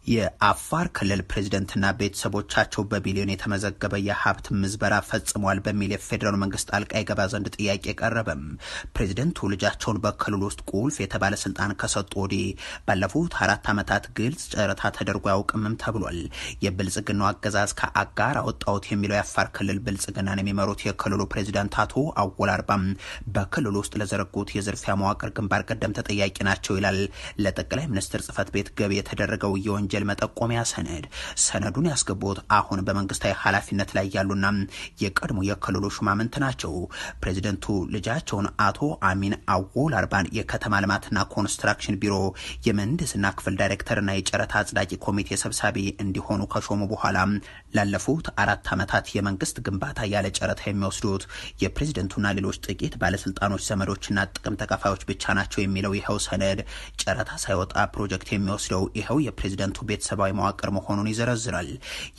የአፋር ክልል ፕሬዝደንትና ቤተሰቦቻቸው በቢሊዮን የተመዘገበ የሀብት ምዝበራ ፈጽሟል በሚል የፌዴራሉ መንግስት ጣልቃ ይገባ ዘንድ ጥያቄ ቀረበም። ፕሬዝደንቱ ልጃቸውን በክልሉ ውስጥ ቁልፍ የተባለ ስልጣን ከሰጡ ወዲህ ባለፉት 4 ዓመታት ግልጽ ጨረታ ተደርጎ አያውቅምም ተብሏል። የብልጽግናው አገዛዝ ከአጋር አወጣሁት የሚለው የአፋር ክልል ብልጽግናን የሚመሩት የክልሉ ፕሬዝዳንት አቶ አወል አርባም በክልሉ ውስጥ ለዘረጉት የዝርፊያ መዋቅር ግንባር ቀደም ተጠያቂ ናቸው ይላል ለጠቅላይ ሚኒስትር ጽህፈት ቤት ገቢ የተደረገው የወንጀል መጠቆሚያ ሰነድ። ሰነዱን ያስገቡት አሁን በመንግስታዊ ኃላፊነት ላይ ያሉና የቀድሞ የክልሉ ሹማምንት ናቸው። ፕሬዝደንቱ ልጃቸውን አቶ አሚን አወል አርባን የከተማ ልማትና ኮንስትራክሽን ቢሮ የምህንድስና ክፍል ዳይሬክተርና የጨረታ አጽዳቂ ኮሚቴ ሰብሳቢ እንዲሆኑ ከሾሙ በኋላ ላለፉት 4 ዓመታት የመንግስት ግንባታ ያለ ጨረታ የሚወስዱት የፕሬዝደንቱና ሌሎች ጥቂት ባለስልጣኖች ዘመዶችና ጥቅም ተካፋዮች ብቻ ናቸው የሚለው ይኸው ሰነድ ጨረታ ሳይወጣ ፕሮጀክት የሚወስደው ይኸው የፕሬዝደንቱ ቤተሰባዊ መዋቅር መሆኑን ይዘረዝራል።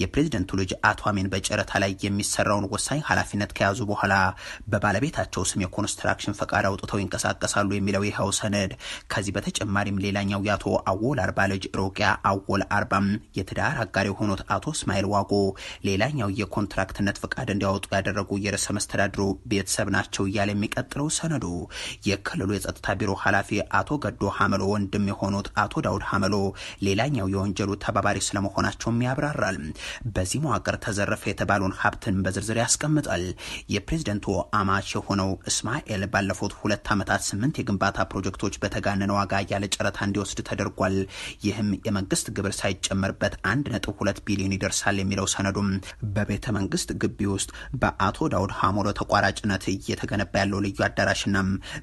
የፕሬዝደንቱ ልጅ አቶ አሚን በጨረታ ላይ የሚሰራውን ወሳኝ ኃላፊነት ከያዙ በኋላ በባለቤታቸው ስም የኮንስትራክሽን ፈቃድ አውጥተው ይንቀሳቀሳሉ የሚለው ይኸው ሰነድ ከዚህ በተጨማሪም ሌላኛው የአቶ አወል አርባ ልጅ ሮቂያ አወል አርባም የትዳር አጋር የሆኑት አቶ እስማኤል ዋጎ ሌላኛው የኮንትራክትነት ፈቃድ እንዲያወጡ ያደረጉ የርዕሰ መስተዳድሩ ቤተሰብ ናቸው እያለ የሚቀጥለው ሰነዱ የክልሉ የጸጥታ ቢሮ ኃላፊ አቶ ገዶ ሀመሎ ወንድም የሆኑት አቶ ዳውድ ሀመሎ ሌላኛው የወንጀሉ ተባባሪ ስለመሆናቸውም ያብራራል። በዚህ መዋቅር ተዘረፈ የተባለውን ሀብትን በዝርዝር ያስቀምጣል። የፕሬዝደንቱ አማች የሆነው እስማኤል ባለፉት 2 ዓመታት 8 የግንባታ ፕሮጀክቶች በተጋነነ ዋጋ ያለ ጨረታ እንዲወስድ ተደርጓል። ይህም የመንግስት ግብር ሳይጨመርበት 1.2 ቢሊዮን ይደርሳል የሚለው ሰነዱም በቤተ መንግስት ግቢ ውስጥ በአቶ ዳውድ ሀሞሎ ተቋራጭነት እየተገነባ ያለው ልዩ አዳራሽና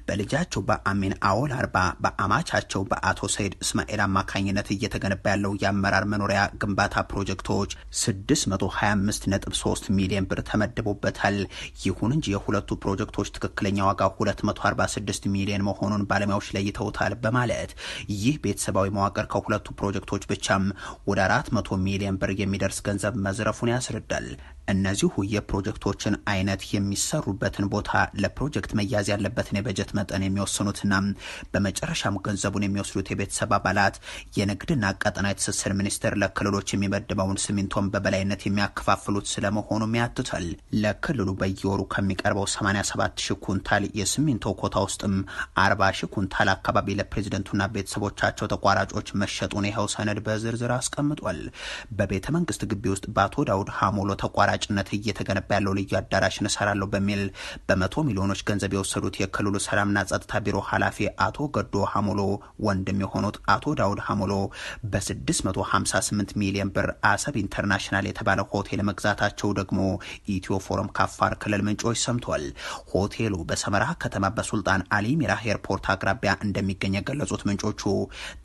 በልጃቸው በአሚን አወል አርባ በአማቻቸው በአቶ ሰይድ እስማኤል አማካኝነት እየተገነባ ያለው የአመራር መኖሪያ ግንባታ ፕሮጀክቶች 625.3 ሚሊዮን ብር ተመድቦበታል። ይሁን እንጂ የሁለቱ ፕሮጀክቶች ትክክለኛ ዋጋ 246 ሚሊዮን መሆኑን ባለሙያዎች ለይተውታል በማለት ይህ ቤተሰባዊ መዋቅር ከሁለቱ ፕሮጀክቶች ብቻም ወደ 400 ሚሊዮን ብር የሚደርስ ገንዘብ መዝረፉን ያስረዳል። እነዚሁ የፕሮጀክቶችን አይነት፣ የሚሰሩበትን ቦታ፣ ለፕሮጀክት መያዝ ያለበትን የበጀት መጠን የሚወስኑትና በመጨረሻም ገንዘቡን የሚወስዱት የቤተሰብ አባላት የንግድና ቀጠናዊ ትስስር ሚኒስቴር ለክልሎች የሚመድበውን ሲሚንቶን በበላይነት የሚያከፋፍሉት ስለመሆኑም ያትታል። ለክልሉ በየወሩ ከሚቀርበው 87 ሺህ ኩንታል የሲሚንቶ ኮታ ውስጥም 40 ሺህ ኩንታል አካባቢ ለፕሬዝደንቱና ቤተሰቦቻቸው ተቋራጮች መሸጡን ይኸው ሰነድ በዝርዝር አስቀምጧል። በቤተ መንግስት ግቢ ውስጥ በአቶ ዳውድ ሀሞሎ ተቋራጭነት እየተገነባ ያለው ልዩ አዳራሽ እሰራለሁ በሚል በመቶ ሚሊዮኖች ገንዘብ የወሰዱት የክልሉ ሰላምና ጸጥታ ቢሮ ኃላፊ አቶ ገዶ ሀሞሎ ወንድም የሆኑት አቶ ዳውድ ሀሞሎ በ658 ሚሊዮን ብር አሰብ ኢንተርናሽናል የተባለ ሆቴል መግዛታቸው ደግሞ ኢትዮ ፎረም ከአፋር ክልል ምንጮች ሰምቷል። ሆቴሉ በሰመራ ከተማ በሱልጣን አሊ ሚራህ ኤርፖርት አቅራቢያ እንደሚገኝ የገለጹት ምንጮቹ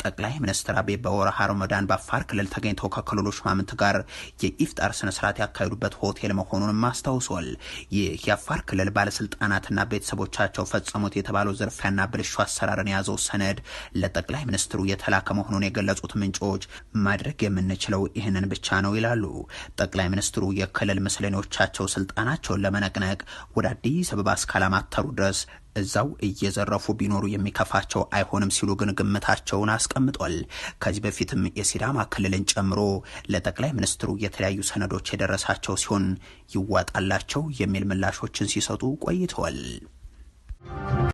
ጠቅላይ ሚኒስትር አብይ በወርሃ ረመዳን በአፋር ክልል ተገኝተው ከክልሉ ሹማምንት ጋር የኢፍጣር ስነስርዓት ያካሄዱበት ሆቴል መሆኑንም አስታውሷል። ይህ የአፋር ክልል ባለስልጣናትና ቤተሰቦቻቸው ፈጸሙት የተባለው ዝርፊያና ብልሹ አሰራርን የያዘው ሰነድ ለጠቅላይ ሚኒስትሩ የተላከ መሆኑን የገለጹት ምንጮች ማድረግ የምንችለው ይህንን ብቻ ነው ይላሉ። ጠቅላይ ሚኒስትሩ የክልል ምስለኔዎቻቸው ስልጣናቸውን ለመነቅነቅ ወደ አዲስ አበባ እስካላማተሩ ድረስ እዛው እየዘረፉ ቢኖሩ የሚከፋቸው አይሆንም ሲሉ ግን ግምታቸውን አስቀምጧል። ከዚህ በፊትም የሲዳማ ክልልን ጨምሮ ለጠቅላይ ሚኒስትሩ የተለያዩ ሰነዶች የደረሳቸው ሲሆን ይዋጣላቸው የሚል ምላሾችን ሲሰጡ ቆይተዋል።